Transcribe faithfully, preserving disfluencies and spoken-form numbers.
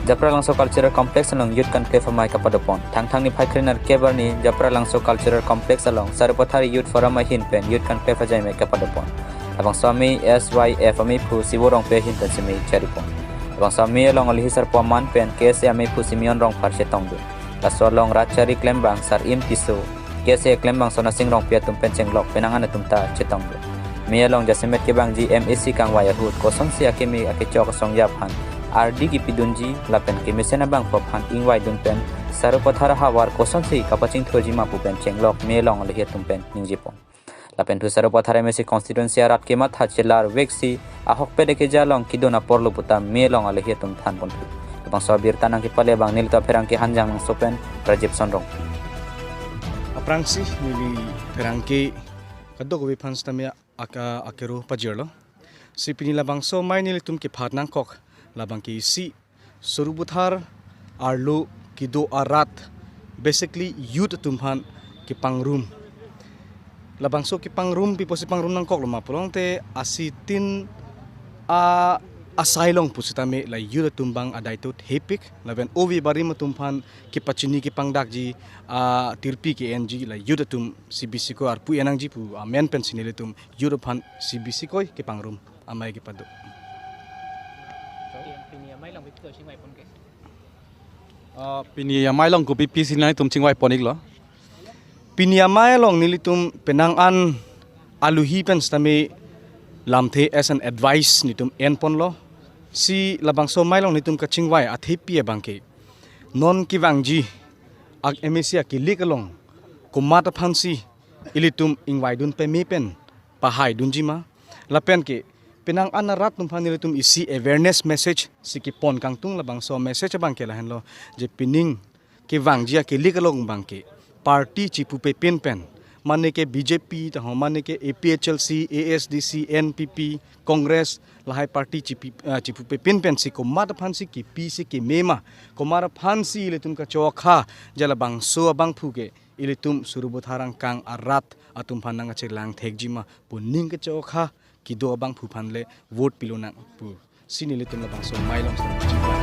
Japralangso Cultural Complex along Youth Conclave amei kapadopon. Thangthang niphai kre-nerkep arni Japralangso Cultural Complex along Sarupathar Youth Forum ahin pen Youth Conclave ajaimek kapadopon. Labangso amei S Y F ameiphu Sibo Rongpi ahin pen si mei charipon. Labangso amei along alohi sarpo aman pen K S A ameiphu Simeon Rongphar chetongdun. Laso along rat chari klembang Sar Im Tisso, K S A klembang Sonasing Rongpi atum pen chenglok penang an atum ta chetongdun. Mei along jasemet kevangji M A C kangvai ahut kosonsi akeme akechok asongja aphan ardi kipidunji lapen kemesen abangphu aphan ingvaidun pen Sarupathar ahavar kosonsi kapachingthurji ma pu pen chenglok mei along alohi atum pen ningjepon. Lapen thu Sarupathar M A C constituency arat kematha chelarveksi ahokpet ekeja along kedun apor lo pu ta mei along alohi atum thanpon thu. Labangso abirta nangkepale abang nelitum apherangke Hanjanglangso pen Rajib Sonrong. Aphrangsi neli pherangke kadokave aphan sitame aka akero pajirlo. Si pini labangso amei nelitum kephat nangkok labang ke isi Sarupathar arlo kedo arat, basically youth atum aphan kepangrum. Labangso kepangrum, pi apotsi pangrum nangkoklo ma pulote asitin a asai along pusitame la youth atum abang adaito thepik, lapen ove barim atum aphan kepachini kepangdakji, a tirpi ke-enji la youth atum C B C ko arpu enangji pu amen pensi nelitum youth aphan C B C ko kepangrum amei kepado. Pini amei along kopi chingvaipon ke? Ah, pini amei along kopi pisi nelitum chingvaipon iklo? Pini amei along nelitum penang an alohi pen sitame lamthe as an advice nelitum enponlo. Si labangso amei along nelitum kachingvai athepi abang ke non kevangji ak M A C akilik along komat aphansi ilitum ingvaidun peme pen pahaidunji ma. Lapen ke penang an arat atum aphan nelitum isi awareness message si kepon kangtung, labangso message abang ke lahenlo, je pining kevangji akilik along abang ke party chipupepin pen, mane ke B J P taho, mane ke A P H L C, A S D C, N P P, Congress, lahai party chipi, ah, chipupepin pensi komat aphansi kepisi keme ma, komat aphansi ilitum kachokha, ja labangso abangphu ke ilitum Sarupathar angkang arat atum aphan nangkachelang thekji ma pu ning kachokha kedo abangphu aphan le vote pilonang pu si nelitum labangso amei along sitame chingvai.